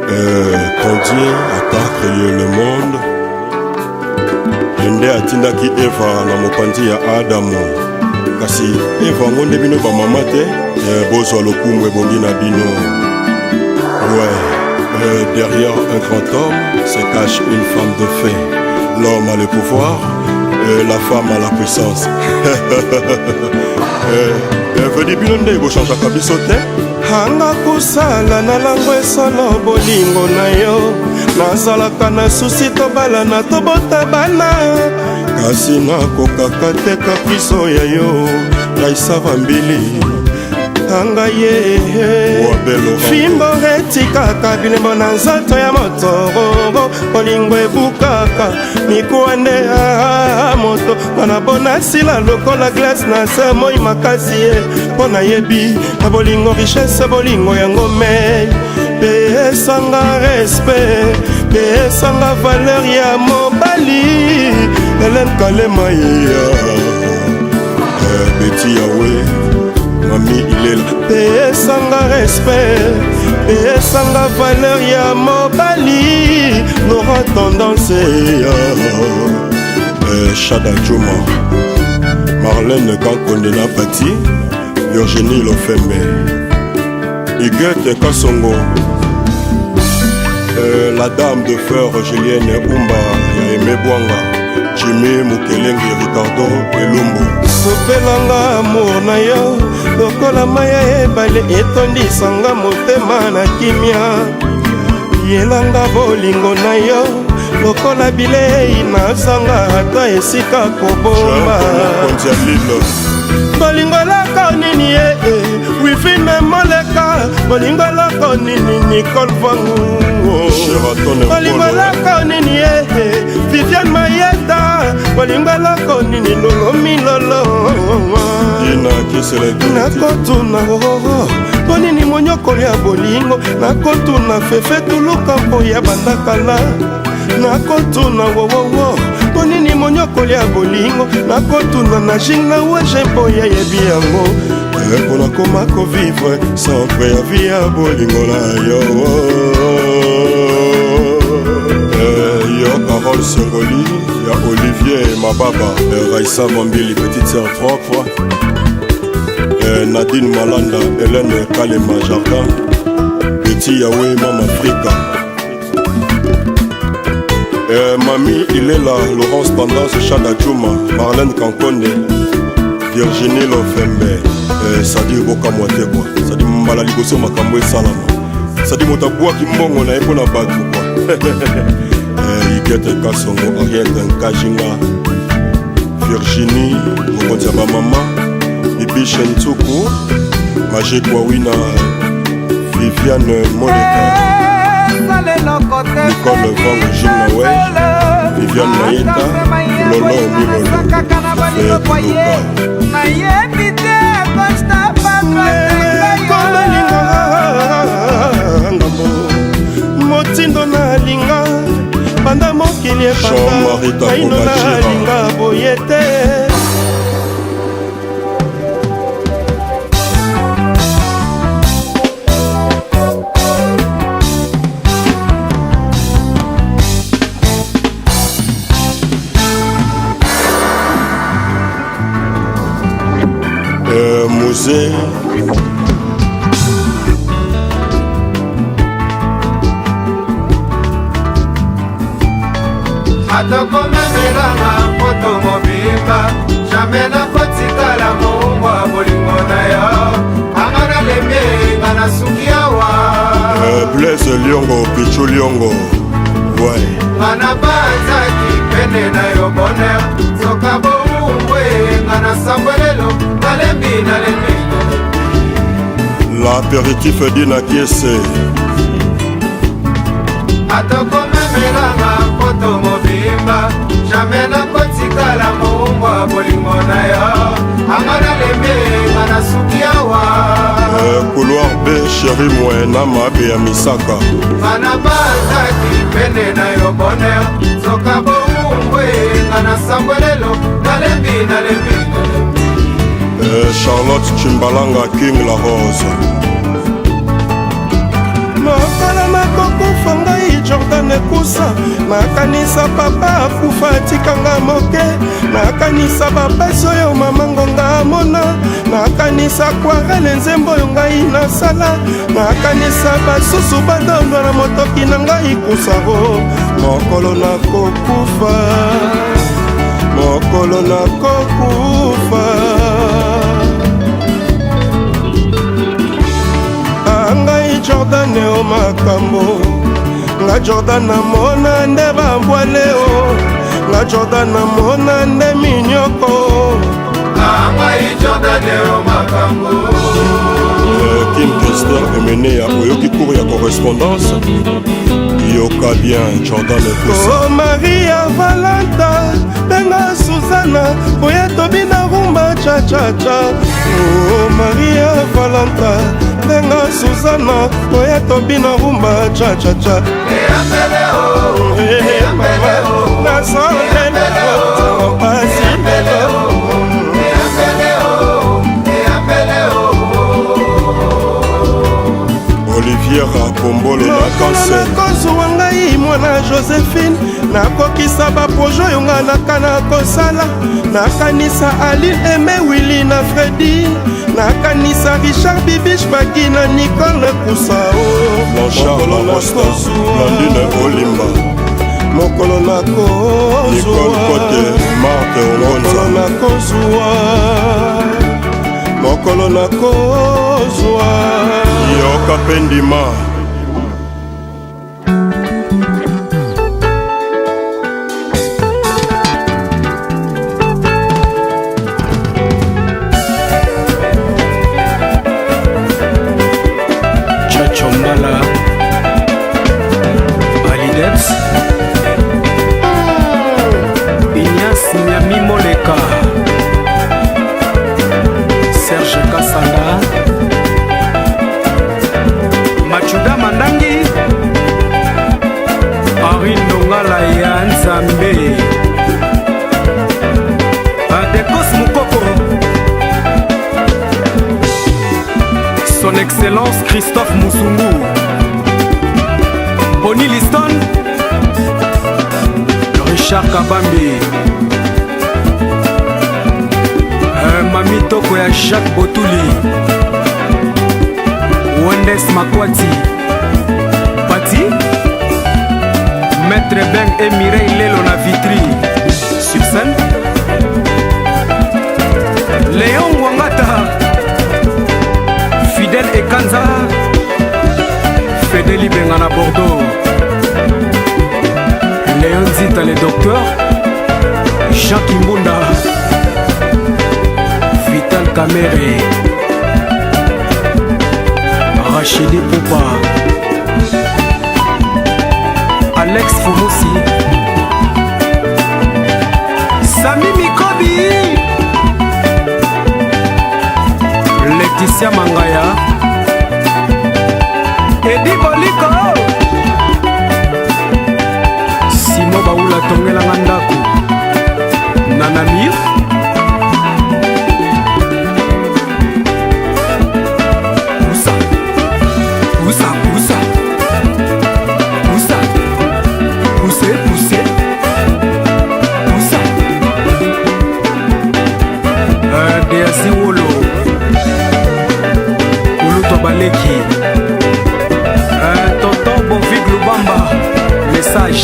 Euh, quand Dieu a créé le monde, ye nde atindaki Eva na mopanzi ya Adamu. Kasi Eva yango nde bino bamama te, eh, bozwa lokumu ebongi na bino. Ouais, euh, derrière un grand homme se cache une femme de fait. L'homme a le pouvoir, euh, la femme a la puissance. euh, euh, vedi bino nde bochangeaka biso te anga kosala na lango esolo bolingo na yo nazalaka na susi tobalana tobota bana kasi nakokaka te kapriso ya yo Raisa Vambili anga ye fimbo etikaka bilembo na nzoto ya moto bolingo ebukaka mikuwa nde moto wana bonasila lokola glace na se moi makasi ye mpo nayebi na bolingo richesse bolingo yango mei pesanga respect pesanga valeur ya mobali Hélène Kalema yeya eh, Betty Yawe Mami Ilela pesanga respect pesanga valeur ya mobali Laura Tendance ya eh, Shada Juma Marlène Kankonde na Pati Virginie Lofembe Huguette Kasongo euh, la dame de fer Julienne Umba ya Aimé Bwanga Jimmy Mukelenge Ricardo Elumbu sopelanga amour na yo lokola mai ya ebale etondisanga motema na kimia yelanga bolingo na yo lokola bilei nazanga ata esika kobomba Mokonzi ya Lille bolingo eloko nini ye eh, wifi me moleka bolingo eloko nini nicole vangu Sheraton bolingo Nkolo eloko nini ye eh, viviane mayeta bolingo eloko nini lolo milolo Dina Kisele nakotuna oo mpo nini monyokoli ya bolingo nakotuna fefe tuluka mpo ya bandakala nakotuna wowowo mpo nini monyokoli ya bolingo nakotuna na jing na weje mpo ya yebi yango mpo nakoma kovivre sans préavis ya bolingo na yo Eh, yo Carole Songoli ya Olivier Mababa eh, Raissa Mambili petite sœur propre eh, Nadine Malanda Hélène Kalema Jardin Betty Yawe Mama Afrika eh, Mami Ilela Laurence Tendance Chada Juma Marlène Kankonde Virginie Lofembe eh, sadi bokamwa te kua sadi mbala liboso makambo esalama sadi moto abwaki mbongo na ye mpo na bato kua eh, Igete Kasongo Ariete Nkajinga Virginie mokonzi ya bamama Bibiche Ntuku Magic Wawina Viviane Moleka Nicole Vang Jim Nawej Viviane Mayeta Lolo Milolo Fe Tuluka nayebi te Costa kobalinga ngambo motindo nalinga banda mokili Jean-Marie ebanda naino Takobachira. nalinga boye te Euh, Musée atokomemelanga poto mobimba jamai nakotikala mowumbu ya bolingo na yo anga nalembi nga nasuki awa euh, Blaise Liongo Pichu Liongo ouais nga nabanzaki pene na yo bonheur soka bowumbu nga nasambwelelo nalembi nalembi L'apéritif Dina Kiese atokomemelanga poto mobimba jamai nakotikala mowumbu ya bolingo na yo anga nalembi nga nasuki awa euh, Couloir B Chéri Mwena Mabe ya Misaka nga nabanzaki pene na yo bonheur soka bowumbu nga nasambwelelo nalembi nalembi euh, Charlotte Chimbalanga King La Rose Jordan Ekusa. Nakanisa papa akufa atikanga moke. Nakanisa bapasi oyo mama ngonga amona. Nakanisa akwarele nzembo oyo ngai nasala. Nakanisa basusu badondwa na motoki na ngai kusaro. Mokolo nakokufa, mokolo nakokufa. Ngai Jordan o makambo nga Jordan namona nde bambwale o nga Jordan namona nde minyoko. Ngai Jordan o makambo. Kim Kester Emenea, oyoki cours ya correspondance, yoka bien Jordan Ekusa. Oh Maria Valanta, benga Susana, boye tobina rumba cha cha cha. Oh Maria Valanta, benga Susana, boye tobina rumba cha cha cha. Nazondela mpasi lelo. Olivier Pombolo na cancer. Nakozwa ngai mwana Josephine, nakokisa baproje oyo ngai nakana kosala. Nakanisa Aline Aime Willi na Fredi, nakanisa Richard Bibish Bagi na Nicole Kusao. Blanchard Larosta, Blandine Olimba, mokolo nakozwa Nicole Kote, Marthe mokolo Ongonza, nakozwa, mokolo nakozwa. Yoka mpe ndima. Chacho Mbala, Alideps, Ignace Nyami Moleka, Serge Kassanda, Machuda Mandangi, Henri Ndongala ya Nzambe, Adekos Mukoko, Son Excellence Christophe Moussoungou, Bonnie Liston, Richard Kabambi, Mami Toko ya Jacques Botuli, Wendes Makwati, Pati, Maître Ben et Mireille Lelo na Vitry, sur scène, Léon Wangata, Fidèle Ekanza, Fedeli Bengana Bordeaux, Léon Zita le docteur, Jean Kimbunda, Vital Kamere, Rachidi Poupa, Alex Fumusi, Sami Mikobi, Laetitia Mangaya, Edi Boliko, Simo Baula tongelanga ndako, Nanamir, Poussa, poussa, poussa, poussa, pousse, pousse, poussa. Deasi Wolo, Kuluto Baleki, Tonton Bovig Lubamba, message.